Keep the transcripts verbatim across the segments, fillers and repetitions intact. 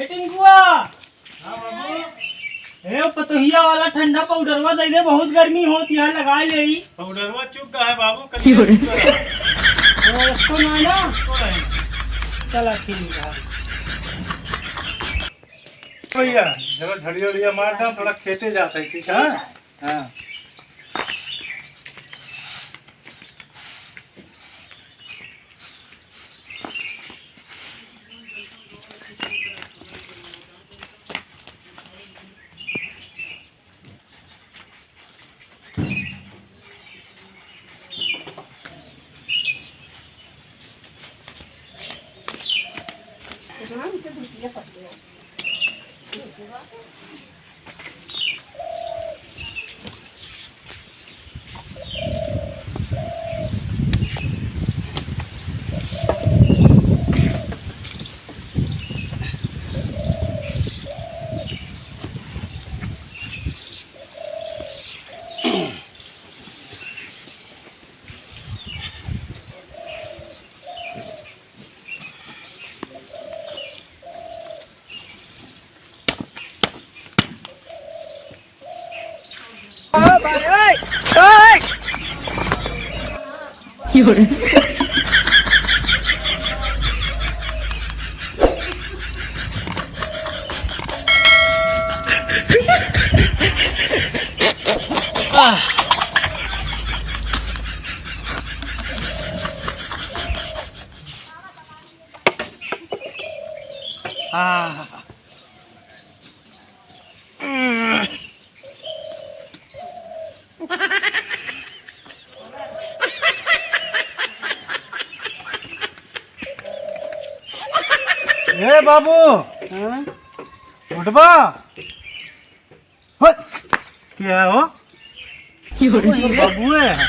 ए टिंकुआ। हाँ बाबू। ए, पतोहिया वाला ठंडा पाउडरवा दे दे, बहुत गर्मी होत है, लगा ले ई। पाउडरवा चुक गया है बाबू, कल चुक गया है। ओ, इसको ना, ना? इसको नहीं। चला, ठीक है। भैया, जरा झड़िया उड़िया मार दो, थोड़ा खेते जाते हैं, ठीक है? हाँ। ए बाबू, हाँ? उठबा। हट। क्या हो? क्यों रे? बबुए है।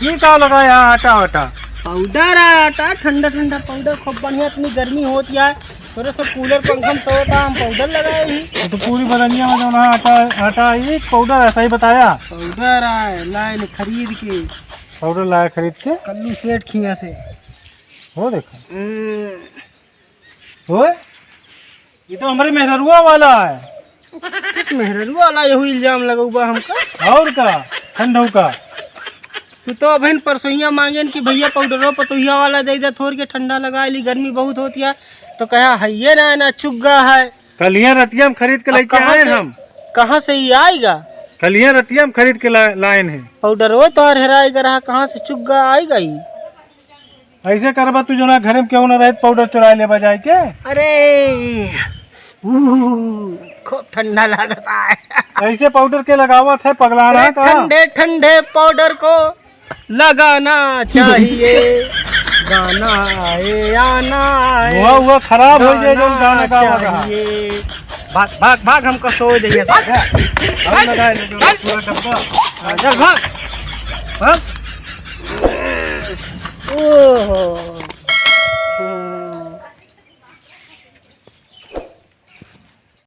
ये का लगाया आटा वाटा? पाउडर है, आटा, ठंडा ठंडा पाउडर, खूब बढ़िया। इतनी गर्मी होती है, तोरे सब कूलर पंखा में सोता, हम पाउडर लगाए ही। वो तो पूरी बदनिया में जो ना आटा, आटा ही पाउडर है, सही बताया। पाउडर आए लाइन खरीद के। पाउडर लाया खरीद के? कल्लू सेठ खिया से। हो देखा। हम्म। ओए, ये तो हमरे मेहररुआ वाला है। किस मेहररुआ वाला यहू इल्जाम लगउबा हमका? और का, ठंडऊ का। तू तो अबहिन परसोइया मांगेन कि भैया पाउडरो पतोहिया वाला दे दे, थोड़ के ठंडा लगा ली, गर्मी बहुत होती है। तो कहा है ये ना, ना चुग्गा है। कलिया रतिया में खरीद के अब लेके कहाँ आए से, हम। कहाँ से ये आएगा? कलिया रतिया में खरीद के ला-, लाएन है। पाउडरो तो हर हेराएगा रहा, कहाँ से चुग्गा आएगा ही? ऐसे करबा तू जो ना घरे में केहू ना रहे तो पाउडर चुरा लेबा जाए के। अरे, ऊ, खूब ठंडा लागता है। ऐसे पाउडर के लगावत है, पगलाना अरे का? ठंडे ठंडे पाउडर को लगाना चाहिए। गाना आए या ना आए, हुआ, हुआ खराब हो जाए, जो गाना गाना गावा रहा। चाहिए। भाग, भाग, भाग, हमको सो जाइए। भाग। अब लगाए ले जो पूरा डब्बा। हाँ, चल, भाग। भाग। ओहो।